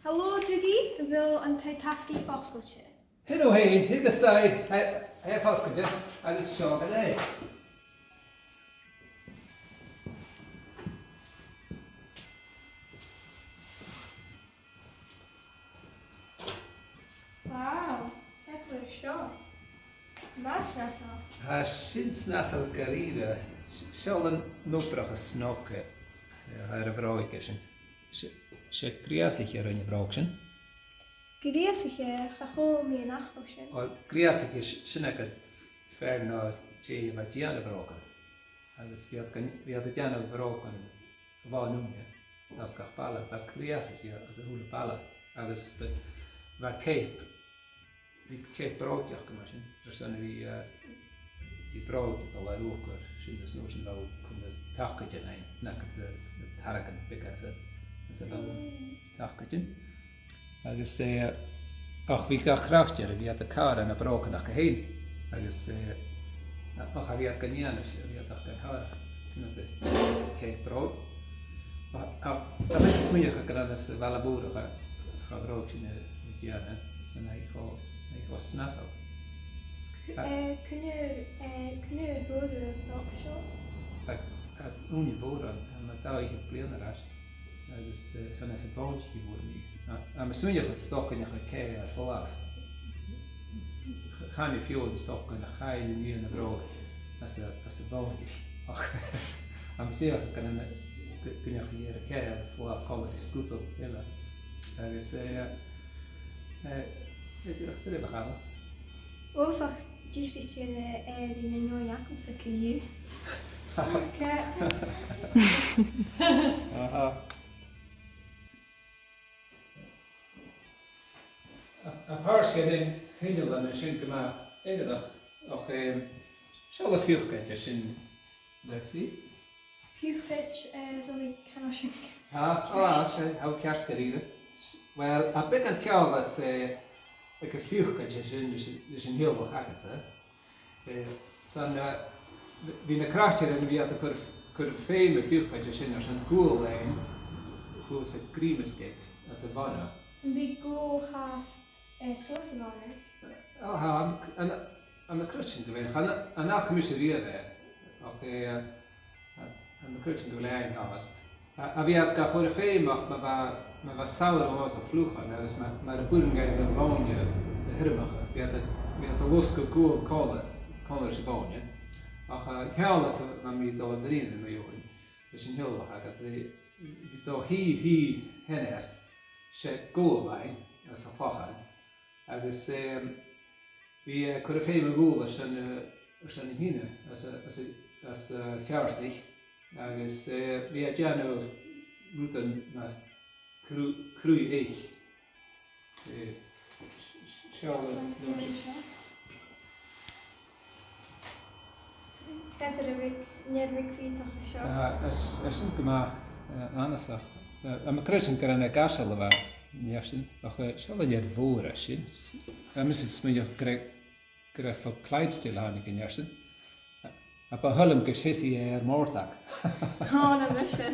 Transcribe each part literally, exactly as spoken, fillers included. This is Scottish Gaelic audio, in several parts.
Halò, Dougie, a bheil an taigh-tasgaidh fosgailte? Sin thu fhèin, thig a-steach, tha, tha e fosgailte, agus seo agad e. Wow, cò air seo? Math snasail. Tha sin snasail gu dearbh. S-, seall an obrach as snog, eh, air a' bhròg sin. 'S e, 's e greusaiche a rinn a' bhròg sin. Greusaiche, cha chuala mi an fhacal sin. Uill, greusaiche, s-, sin agad fear no tè a bha a' dèanamh bhrògan. Agus bha iad gan, bha iad a' dèanamh bhrògan a bhith an-diugh, anns gach baile, bha greusaiche anns a h-uile baile, agus bha, bha ceap, bha ceap bròige aca mar sin, airson a bhith, eh, bhith bròg a' dol air uachdar, sin, is an uair sin bha thu a' cur na tacaidean ann, nach eil, na, na tarraingean beaga anns a', anns a' bhaile, tacaidean. Agus, eh, ach bha gach croitear, bha iad a' càradh na brògan aca fhèin. Agus, eh, ach a bha iad gan dèanamh, bha iad ach gan càradh. Sin agad e, ceap bròg. Ach, ach, tha mise a' smaoineachadh gur ann às a' bhaile mhòr a chaidh, chaidh a' bhròg sin a, a dhèanamh, 's nach eil e cho, nach eil e cho snasail. Eh, cuine, eh, cuine a fhuair thu am bròg seo? Ach, ach, ùine mhòr ann, tha mi dà fhichead bliadhna air ais. Agus, eh, 's ann às a' mhòintich a fhuair mi. Tha, tha mi a' smaoineachadh 's dòcha nach eil e air falbh. Ch-, chan eil fhios 's dòcha nach fhaigh mi an aon bhròg às a', às a' mhòintich. Ach tha mi a' smaoineachadh gun, gu, gun deach e air a chèile air falbh còmhla ri sgudal eile. Agus, eh, eh, eh, dìreach duilich a chall. Ós ach dìreach ri, eh, ri na h-eòin agamsa co-dhiù. Aha. A, a, pàirt dhen innealan a tha sin gu math innleachdach, ach, em, seall am fiachan a tha sin, Lexi. Fiachan, eh, bheil mi a' cantainn sin? Tha, tha, tha, tha thu ceart gu dearbh. Uill, tha beagan ceangailte, eh, aig am fiachan a tha sin leis, leis an t-eòlach agadsa. Eh, 's ann, eh, bha na croitearan a bha iad a' cur, cur feum air fiachan a tha sin airson gual fhaighinn shuas a' Ghrìomasgaig anns a' bhonn. Am bi gual fhathast, eh, suas a' bhonn? O, tha, ann, ann, ann an croitearan gu bheil, chan, chan fhaca mise a-riamh e, ach, eh, ann an croitearan gu bheil e fhathast. A, a bha iad ga chur feumach ma bha, ma bha samhradh anns a' fhliuch ann, agus ma, mar a b' urrainn dhaibh a' mhòine a thiormachadh, bha iad a', bha iad a' losgadh gual còmhla, còmhla ris a' mhòine. Ach, eh, an ceangal a bha mi a' dol a dhèanamh mu dheidhinn, leis an eòlach agad, bha, bha dà shìth, shìth sheanar, 's e gual a bh' ann, anns a' chlachan. Agus, em, bha, eh, cur feum air gual airson, eh, airson a thighinn, às a, às a, às a' cheàrdaich, agus, eh, bha e a' dèanamh rudan mar cru-, cruth-eich. Eh, s-, s-, seall, eh, Creideadh gu bheil, nì mi creutach an seo. Ah, is, is sin gu math, eh, annasach. Eh, tha mi a' creidsinn gur ann aig Aiseal a bha an fhear sin, ach, eh, seall an fhear mhòr a tha sin. Tha mise a' smaoineachadh gur e, gur e bho Clydesdale a thàinig an fhear sin. A, a bu thoil leam gun seas e air m' òrdag. Tha, na mise.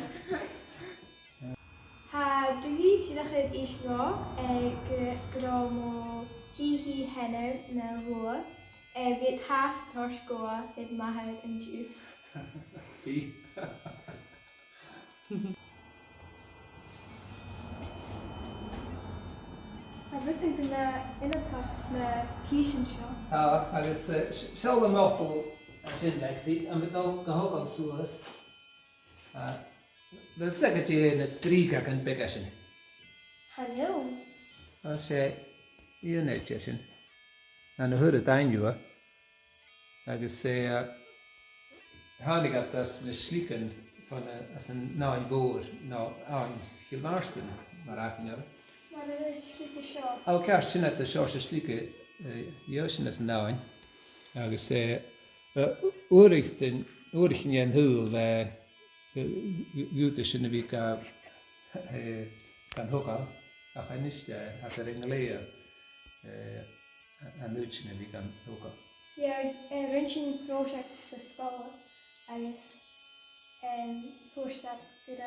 Tha Dougie dìreach air innse dhomh, eh, gu, gun robh mo shìth, shìth sheanar na luath, eh, bha iad fhathast a' toirt gotha air m' athair an-diugh. Bha. Tha rudan gu math inntinneach sna cìsean seo. Tha, agus, eh, s-, seall am botal a tha sin, Lexi, am bi thu a' dol ga thogail suas? Ah, a bheil fhios agad dè na brìogagan beaga sin? Chan eil. Tha, 's e, aon de sin. Ann an Urra Daingean, agus 's e, eh, thàinig iad às na sligean fon, eh, às an Abhainn Mhòr, no Abhainn Chill Mhàrtainn, mar a chanas iad. Mar an slige seo. Ò, ceart, sin iad, seo, 's e slige, eh, dheagh sin às an abhainn. Agus, eh, eh, uaireigin, uaireigin an t-saoghail, eh, eh, dh'fhaodadh sin a bhith ga, eh, gan togail, ach a-nis, eh, tha iad air an gleidheadh, eh, an uair sin a bhith gan togail. Yeah, eh, rinn sinn pròiseact sa sgoil agus, em, thuirt iad gun,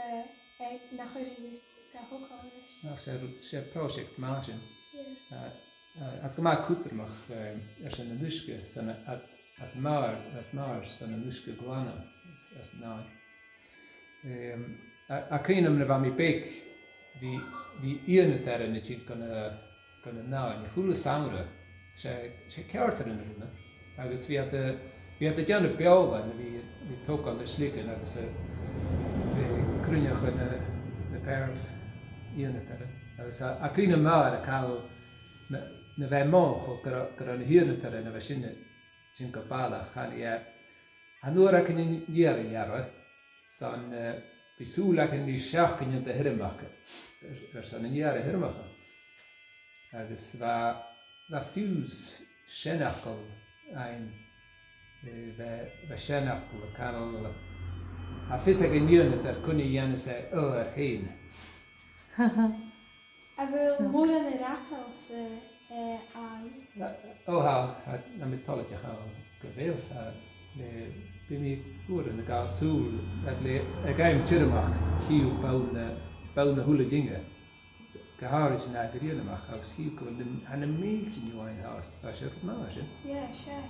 eh, nach urrainn dhuinn Ach 's e, 's e pròiseact math sin. Yeah. A, a, a tha gu math cudromach, eh, airson an uisge, 's ann a, a, a tha mar, a tha mar 's ann an uisge glanadh às, às an abhainn. Em, a, a, cuimhne agam nuair a bha mi beag, bha, bha ionadair a' tighinn gun a', gun an abhainn, a h-uile samhradh. 'S e, 's e ceàrdan a bh' ann. Agus bha iad a', bha iad a' dèanamh beòshlaint, bha, bha iad a' togail na sligean agus a', a' cruinneachadh na, na pearls, ionadairean. Agus a, a' cuimhne mhòr a' call na, na bha mòch gu robh, gu robh na h-ionadairean a bha sin a' tighinn gu balla, chan e, chan urrainn an iar a ghearradh, 's ann, eh, bha sùil againn ri seachdain de thiormachd, air, airson an iar a thiormachadh. Agus bha, bha fiù 's seanfhacal ann, eh, bha, bha seanfhacal a' cantainn, tha fios aig an ionadair cuin a dhèanas e adhar fhèin. A bheil mòran air fhàgail san, eh, abhainn? Ò, tha, tha, tha mi toilichte gu bheil, tha, eh, bha mi uaireannan a' gabhail sùil, aig le, aig àm tiormachd, chì thu bonn na, bonn na h-uile duine. Gu h-àraidh nuair a tha iad a' ruith a-mach, agus chì thu gu bheil na, tha na mìltean dhiubh ann fhathast, tha sin rud math sin. Yeah, sure.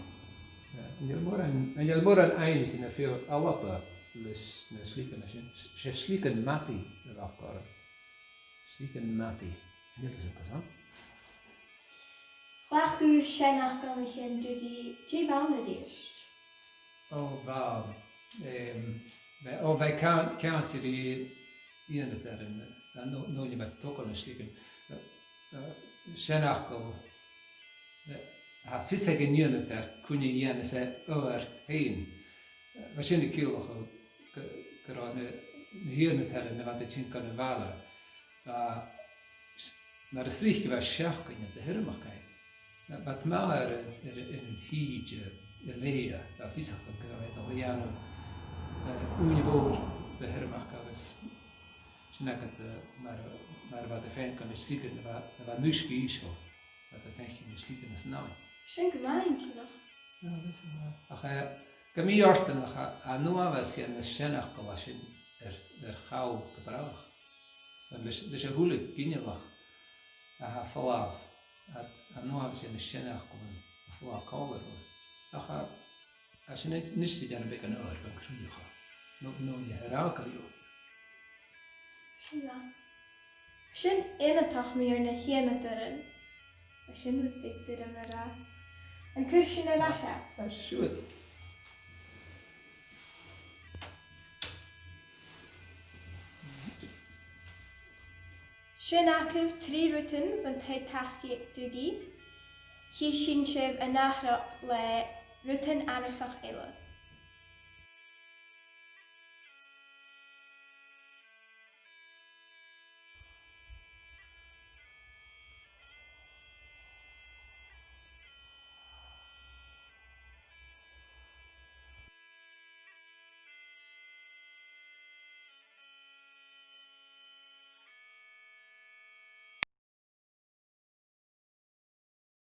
Yeah, chan eil mòran, chan eil mòran aithnichidh na fir Alba leis na sligean sin. 'S e sligean madaidh a bh' aca orra. Sligean madaidh. Chan eil fhios agam. Chleachd thu seanfhacal a chionn dè bh' ann a-rithist? Ò, bha, em, bha, ò, bha ceann, ceann de ionadairean, eh, no, no, nì bha togail na sligean. Eh, eh, seanfhacal, eh, tha fios aig an ionadair cuin a dhèanas e adhar fhèin. Eh, bha sin a' ciallachadh gu, gu robh na, na h-ionadairean a bha a' tighinn gun a' bhaile. Bha, mar as trice bha seachdain de thiormachd ann. Bha, bha tè math air, air, air an t-sìde a leaghadh, bha fios aca gu robh iad a' dèanamh, eh, ùine mhòr de thiormachd agus sin agad, eh, mar, mar a bha iad a' faighinn gu na sligean, a bha, a bha an uisge ìosal, bha iad a' faighinn na sligean às an abhainn. Sin gu math inntinneach. Ach, eh, gu mì-fhortanach, tha, tha an uabhas dhe na seanfhacail sin air, air chall gu bràth. 'S ann leis, leis a h-uile ginealach a tha a' falbh, tha, tha an uabhas dhe na seanfhacail a' falbh còmhla riutha. Ach, tha, tha sin a-nis a' dèanamh beagan odhar dhan chruinneachadh. No, no nì e ràdh gu leòr. Sin e. Sin ionadach mu na h-ionadairean. Tha sin rud beag duilich a ràdh. An cuir sinn air ais e? Tha, siuthad. Sin agaibh trì rudan bhon taigh-tasgaidh aig Dougie. Chì sinn sibh an ath-thuras le rudan annasach eile.